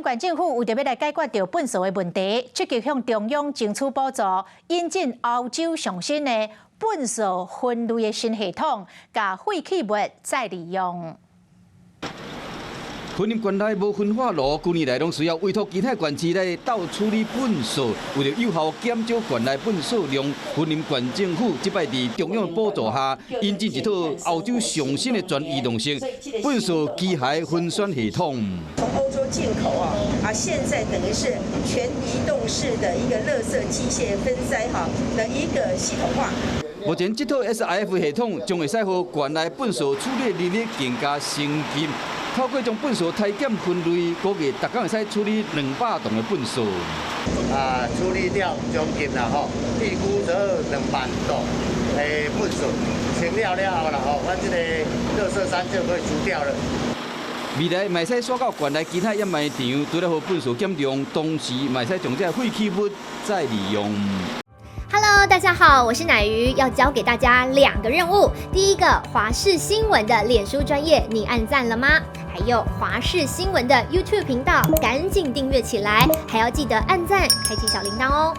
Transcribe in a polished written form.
縣政府為著欲來解決著糞埽的問題，積極向中央爭取補助，引進歐洲上新的糞埽分類的新系統，共廢棄物再利用。雲林縣內無焚化爐，舊年來攏需要委託其他縣市來鬥處理糞埽。為著有效減少縣內糞埽量，雲林縣政府這擺佇中央補助下，引進一套歐洲上新的全移動式糞埽機械分選系統。從歐洲進口啊，啊，現在等於是全移動式的一個垃圾機械分篩哈的一個系統化。目前這套 SRF 系統將會使予縣內糞埽處理能力更加升級。透過將糞埽篩檢分類，估計逐工會使處理200噸的糞埽。啊，處理掉將近啦吼，預估這2萬噸的糞埽清了了後啦吼，阮這個垃圾山就可以除掉了。未來嘛會使徙到縣內其他掩埋場，除了予糞埽減量，同時嘛會使將這廢棄物再利用。 Hello，大家好，我是乃瑜，要交給大家兩個任務。第一個，華視新聞的臉書專頁，你按讚了嗎？還有華視新聞的 YouTube 頻道，趕緊訂閱起來，還要記得按讚，開啟小鈴鐺哦。